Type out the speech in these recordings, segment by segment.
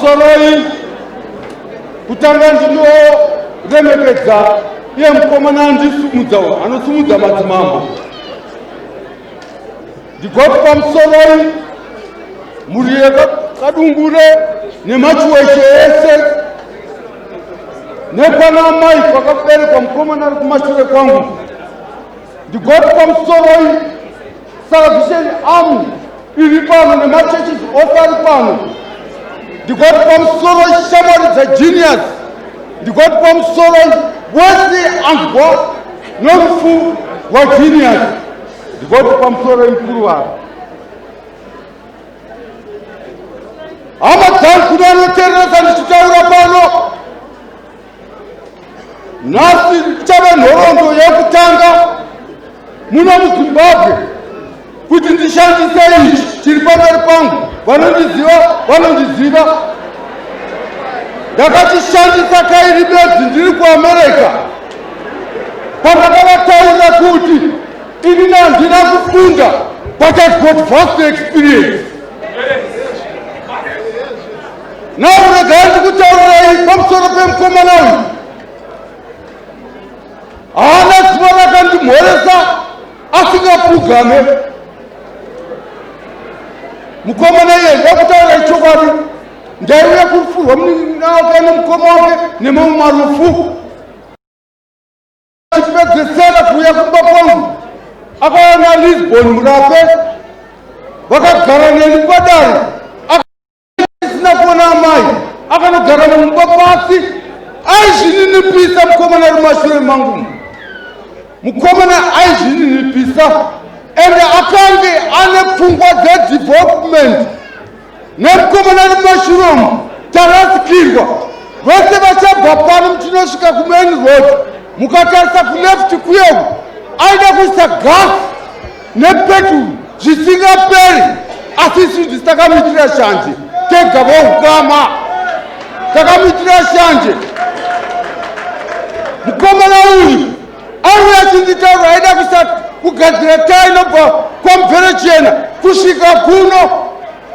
Pamusoroi, kutanga ndinoremekedza iye mukomana andisumudza, anosumudza madzimambo. Ndigoti pamusoroi mhuri yekaDungure nemachiweshe ese nekwana amai kwakaberekwa mukomana ari kumashure kwangu. Ndigoti pamusoroi Salvation Army iri pano nemachurches ose ari pano. Ndigoti pamusoro shamwari dzagenius. Ndigoti pamusoro wese anzwa norufu rwagenius. Ndigoti pamusoro mukuru wavo. Hama dzangu kune anoteereresa ndichitaura pano. Nhasi ichava nhoroondo yekutanga muno muZimbabwe kuti ndishandise ichi chiri pamberi pangu. Vanondiziva vanondiziva, ndakachishandisa kairi bedzi ndiri kuAmerica pandakavataurira kuti ini handina kufunda but I've got vast experience. Now regai ndikutaurirai pamusoro pemukomana uyu. Haana zuva rakandimhoresa asingapfugame. Mukomana iye ndakutaura chokwadi, ndaiuya kurufurwa munin'ina wake nemukoma wake nemamwe marufu. Achipedzesera kuuya kumba kwangu akauya naLisbon Murape, vakagara neni padare asina kuona amai, akanogara mumba pasi, aizvininipisa. Mukomana ari mashure mangu, mukomana aizvininipisa ende akange ane pfungwa dzedevelopment. Nemukomana ari mumashure umu tarasikirwa vese vachabva pano muchinosvika kumain road, mukatarisa kuleft kuyeku aida kuisa gas nepetrol zvisingaperi, asi isu ndisi takamuitira shanje tega voukama, takamuitira shanje. Mukomana uyu auya achinditaura aida kusa kugadzira taa inobva kwaMverechena kusvika kuno.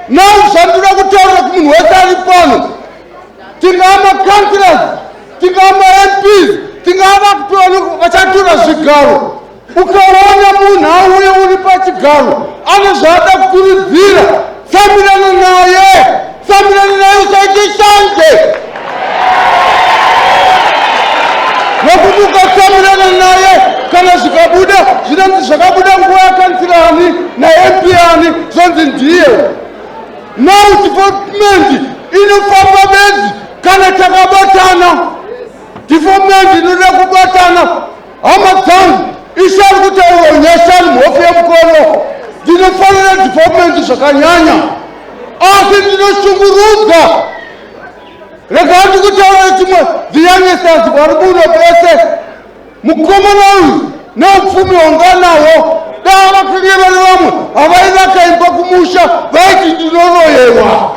Now zvandinoda kutaura kumunhu wese ari pano, tingava macouncillors, tingava maMPs, tingava vachatora zvigaro, ukaona munhu auye uri pachigaro ane zvaada kukurudzira, tsamirana naye, tsamirana naye, usaite shanje, nokuti ukatsamirana naye kana zvikabuda zvinonzi zvakabuda nguva yakansira ani naMP ani, zvonzi ndiye. Now development inofamba bedzi kana takabatana. Development inoda kubatana. Hama dzangu, Ishe ari kutaura unyashani mhofu yemukono. Ndinofanira development zvakanyanya, asi ndinoshungurudza. Rega ndikutaura chimwe, the youngsters vari muno vese, mukomana uyu neupfumi hwanganawo, dava vakange vari vamwe havaivaka imba kumusha, vaiti ndinoroyewa.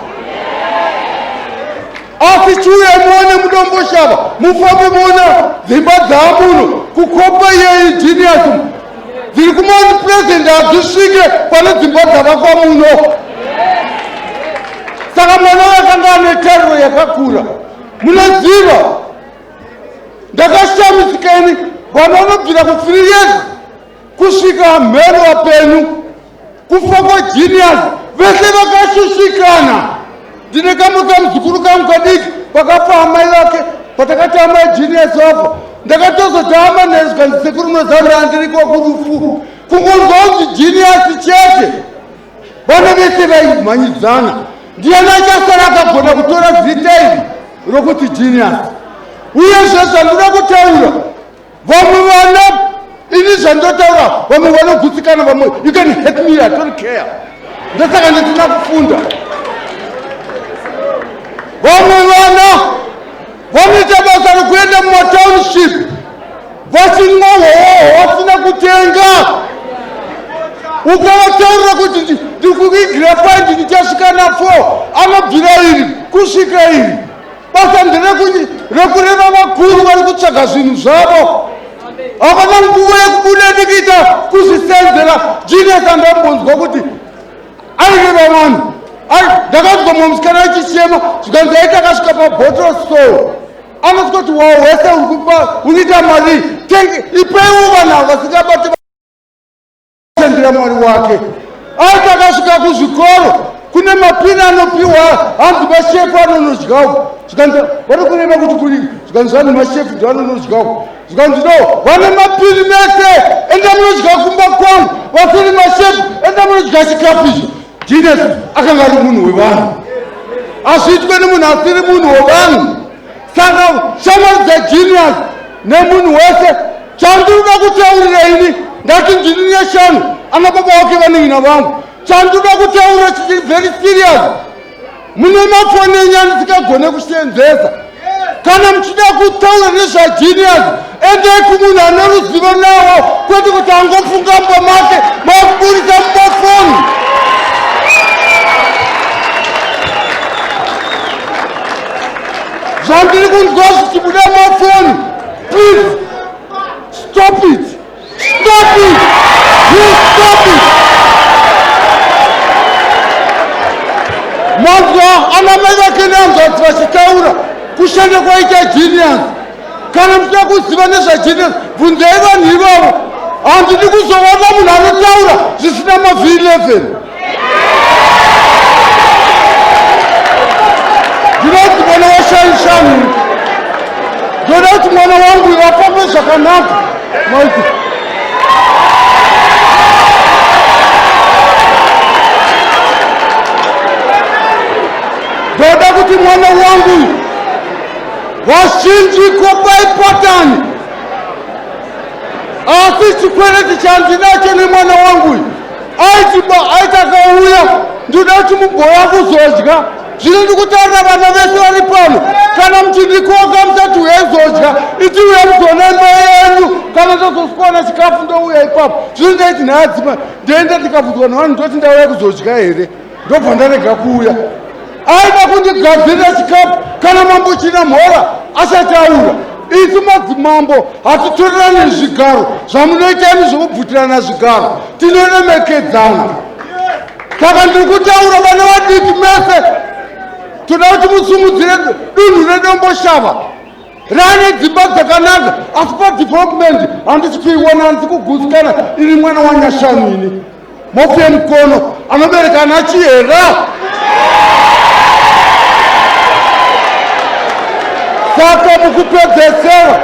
Asi chiuya muone muDomboshava, mufambe muone dzimba dzaamuno kukopa iyeyi Genius dziri kuMount Pleasant hadzisvike pane dzimba dzavakwa muno. Saka mwana uyu akanga ane tariro yakakura. Munoziva, ndakashamisika ini, vanhu vanobvira ku3 years kusvika mheno vapenyu. Kufa kwaGenius vese vakashushikana. Ndine kamwe kamuzukuru kangu kadiki, pakafa amai vake, patakati amai Genius vafa, ndakatozoti ama nezvikanzi sekuru munozaura andiriko kurufu. Kungonzwa kunzi Genius chete, vana vese vaimhanyidzana, ndiani achasara akagona kutora zita iri rokuti Genius. Uyezve zvandoda kutaura, vamwe vana, ini zvandotaura vamwe vanogutsikana, vamwe you can hate me, I don't care, ndosaka ndisina kufunda. Vamwe vana vanoita basa rokuenda mumatownship vachinwa hoho vasina kutenga. Ukavataurira kuti ndikuigira paindi ndichasvika nafo, anobvira iri kusvika iri. Basa nderekureva vakuru vari kutsvaga zvinhu zvavo, havana nguva yekubuda ndikuita kuzvisenzera. Genius andambonzwa kuti aireva vanhu. Ndakanzwa mumwe musikana achichema zvikanzi aiti akasvika pabottle store anosvika kuti wawo wese uri kupa unoita mari ipeiwo vanhu ava vasingabati sendera Mwari wake. Aiti akasvika kuzvikoro kune mapini anopiwa hanzi mashefu anonodyawo zvikanzi vari kureva kuti kuri zvikanzi vanhu mashefu ndo anonodyawo zvikanzi no vane mapini mese enda munodya kumba kwangu vasiri mashefu enda munodya chikafu izvo Genius akanga ari munhu wevanhu hazviitwe nemunhu asiri munhu wevanhu saka shamwari dzagenius nemunhu wese chandinoda kutaurira ini ndati ndini neshanu ana baba wake vanin'ina vangu chandinoda kutaura chichiri very serious mune mafoni enyu andisikagone kusenzesa kana muchida kutaura nezvagenius endai kumunhu ane ruzivo nawo kwete kuti angofunga mumba make makuburitsa mumafoni zvandiri kunzwa zvichibuda mafoni please stop it stop it you stop it manzwa ana mai vake nehanzvadzi vachitaura kushanda kwaita genius kana muchida kuziva nezvagenius bvunzai vanhu ivavo handidi kuzoona munhu anotaura zvisina mav 11 ndinoti mwana washaishani ndoda kuti mwana wangu uyu afambe zvakanaka maiti ndoda kuti mwana wangu uyu vazhinji kopai patani asi chikwereti chandinacho nemwana wangu uyu aiti aiti akauya ndinoda kuti mubhoya kuzodya zvino ndikutaurira vana vese vari pano kana muchindikoka musati uyai zodya iti uya muzoona imba yenyu kana ndozosikuwana chikafu ndouya ipapo zvino ndaiti nhayadzima ndoenda ndikabvunzwa nevanhu ndoti ndauya kuzodya here ndobva ndarega kuuya aida kundigadzirira chikafu kana mambo chinamhora asati auya isu madzimambo hatitorerani zvigaro zvamunoita imi zvokubvutirana zvigaro tinoremekedzana saka ndiri kutaura vana vadiki mese toda kuti musumudzire dunhu redomboshava rane dzimba dzakanaka asi padevelopment handisi kuiona handisi kugutsikana ini mwana wanyashanu ini Mhofu yemukono anobereka ana Chihera. Saka mukupedzesera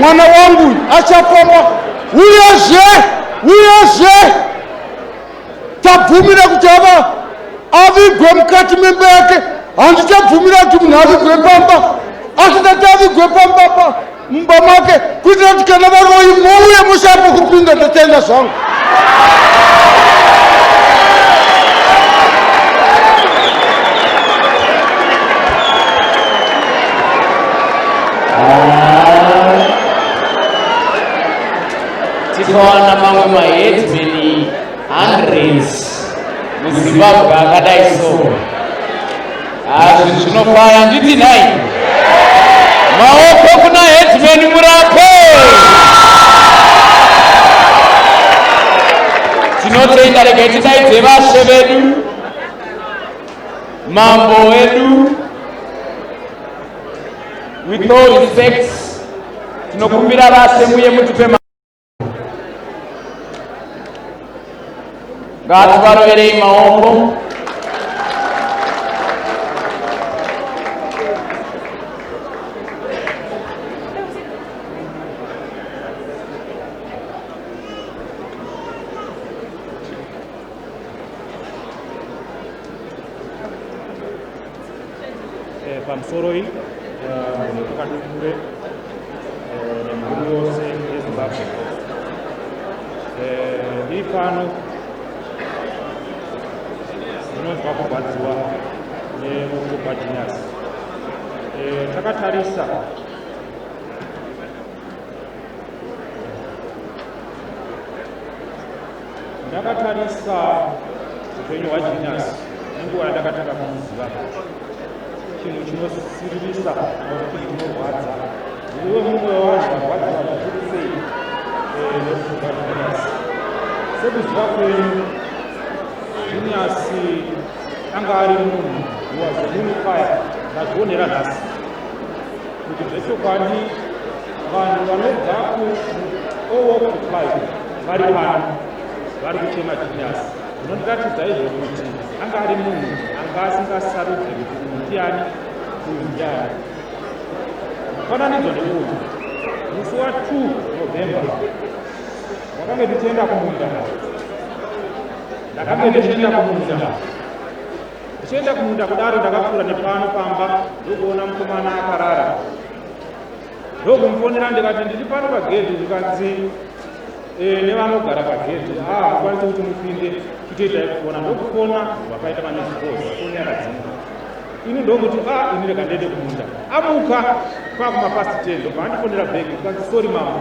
mwana wangu achafamba uyezve uyezve tabvumira kuti ava avigwe mukati memba yake handichabvumira kuti munhu avigwe pamba asi ndati avigwe pamba pa mumba make kuitira kuti kana varoyi mouye mushapo kupinda ndatenda zvangu tikawana mamwe maheadman hundreds muzimbabwe akadai so Hazvi zvinofaya nditi nhai. Maoko kuna headman Murape. Tinotenda regai tidaidze vashe vedu. Mambo wedu. With all respect, tinokumbira vashe muye mutipe Ngativaroverei maoko. Eh, pamusoroi eh, pakadukure eh, nemhuri yose yezimbabwe ndiri pano ndinonzwa kurwadziwa nerufu rwagenius takatarisa Ndakatarisa upenyu hwaGenius nenguva yandakatanga kumuziva. Chinhu chinosiririsa nokuti chinorwadza. Ndiwe mumwe wevanhu varwadziwa zvikuru sei eh, nerufu rwaGenius. Sekuziva kwenyu, Genius Anga ari munhu who was a unifier. Ndazvionera nhasi kuti zvechokwadi vanhu vanobva ku all walk of life vari pano vari kuchema Genius. Zvinondiratidza izvo kuti anga ari munhu anga asingasarudze kuti uyu ndiani, uyu ndiani. Mufananidzo ndeuyu: musi wa2 November ndakange ndichienda kumunda. Ndakange ndichienda kumunda. Ndichienda kumunda kudaro, ndakapfuura nepano pamba, ndokuona mukomana akarara, ndokumufonera ndikati, "Ndiri pano pagedhi." Ndikanzi nevanogara pagedhi, "A, hamukwanisi kuti mupinde, chitoitai kufona." Ndokufona, vakaita mamissed calls, foni yakadzima. Ini ndokuti, "A, ini rega ndiende kumunda." Amuka kwakuma past 10, ndobva andifonera back, ndikanzi, "Sorry mambo,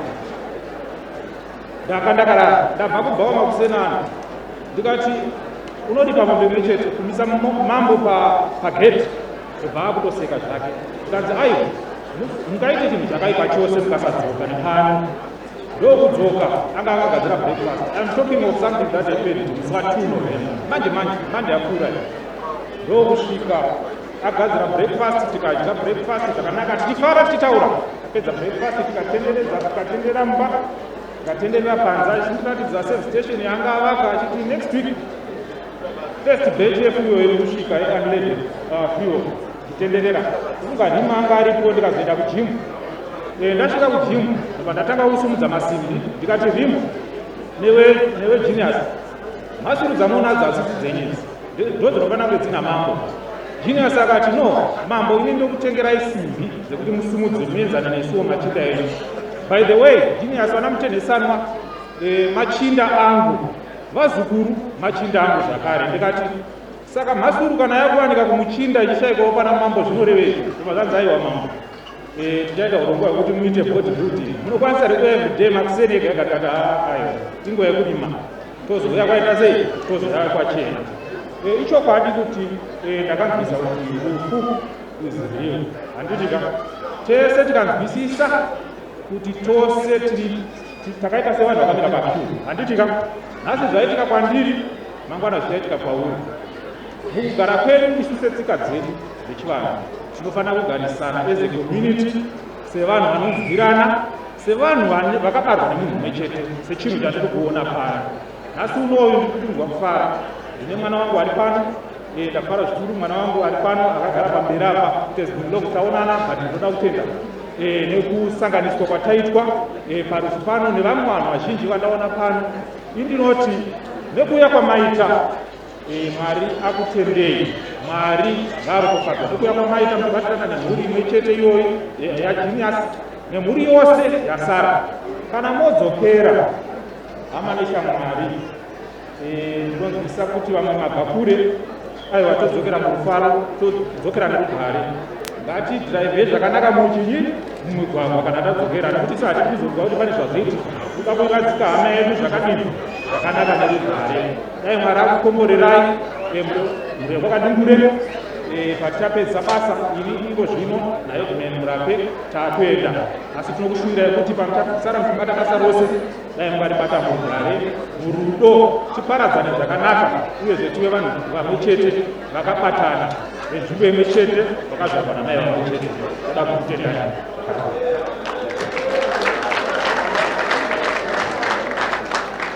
ndaka ndakarara, ndabva kubvawa makusenana." Ndikati, "Unodi pamombe imwe chete kumisa mambo pagedhi?" Ndobva akutoseka zvake. Ndikanzi, "Aiwa, mungaite chinhu chakaipa chose mukasadzoka nepano." Ndokudzoka, anga akagadzira breakfast. I'm talking of something that happened musi wa2 November, manje manje, mande yapfuura. Ndokusvika agadzira breakfast, tikadya breakfast zvakanaka, tichifara, tichitaura. Apedza breakfast, tikatenderedza, tikatenderera mumba, tikatenderera panze, achindiratidza service station yaanga avaka, achiti next week first batch yefuel iri kusvika, yeunleaded fuel. Tichitenderera, unganhima anga aripo. Ndikazoenda kugym. Ndasvika kugym, ndobva ndatanga kusumudza masimbi. Ndikati, "Rimu newe Genius, mhasuru dzamunadzo hadzisi dzenyu idzi, ndo dzinofanira kunge dzina mambo." Genius akati, "No mambo, ini ndokutengerai simbi dzekuti musumudze, muenzane nesuwo machinda enyu." By the way, Genius, vana mutenhesanwa machinda angu, vazukuru machinda angu zvakare. Ndikati, "Saka mhasuru kana yakuwanika kumuchinda ichishayikwawo pana mambo, zvinorevei?" Ndobva zvanzi, "Aiwa mambo, tichaita urongwa hwekuti muite body building. Munokwanisa here kuya everyday makuseni ega ega?" Tikati, "Aiwa, inguva yekurima, tozouya kwaita sei, tozouya kwachena." Ichokwadi kuti ndakanzwisa kuti rufu is real, handiti ka? Tese tikanzwisisa kuti tose tiri takaita sevanhu vakamira paqueue, handiti ka? Nhasi zvaitika kwandiri, mangwana zvichaitika kwauri. Mukugara kwedu isu, setsika dzedu dzechivanhu, tinofanira kugarisana as a community, sevanhu vanonzwirana, sevanhu vakabarwa nemunhu mumwe chete, sechinhu chatiri kuona pano nhasi unoyu. Ndiri kunzwa kufara, ndine mwana wangu ari pano. Ndafara zvikuru, mwana wangu ari pano akagara pamberi apa. It has been long taonana, but ndinoda kutenda nekusanganiswa kwataitwa parufu pano nevamwe vanhu vazhinji vandaona pano. Indinoti nekuuya kwamaita, Mwari akutendei, Mwari ngaaropafadzwa nekuuya kwamaita muchibatirana nemhuri imwe chete iyoyo yaGenius nemhuri yose yasara. Kana modzokera, hama neshamwari, ndinonzwisisa kuti vamwe mabva kure. Aiwa, todzokera murufaro, todzokera nerugare. Ngatidhiraivhei zvakanaka muchinyi, mumigwagwa kana tadzokera, nekuti isu hatidi kuzonzwa kuti pane zvazoitika. Kuda kuradzika hama yedu zvakadini, zvakanaka, nerugare. Dai Mwari akukomborerai mhuri yekwakadungure patichapedzisa basa iri iko zvino. Naheadman Murape taakuenda, asi tinokushuvirai kuti pamuchasara muchibata basa rose, dai mungaribata murugare, murudo, tiparadzane zvakanaka, uyezve tive vanhu vamwe chete, vakabatana, venzvimbo imwe chete, vakazvarwa namai vamwe chete. Toda kukutendai zvakanaka.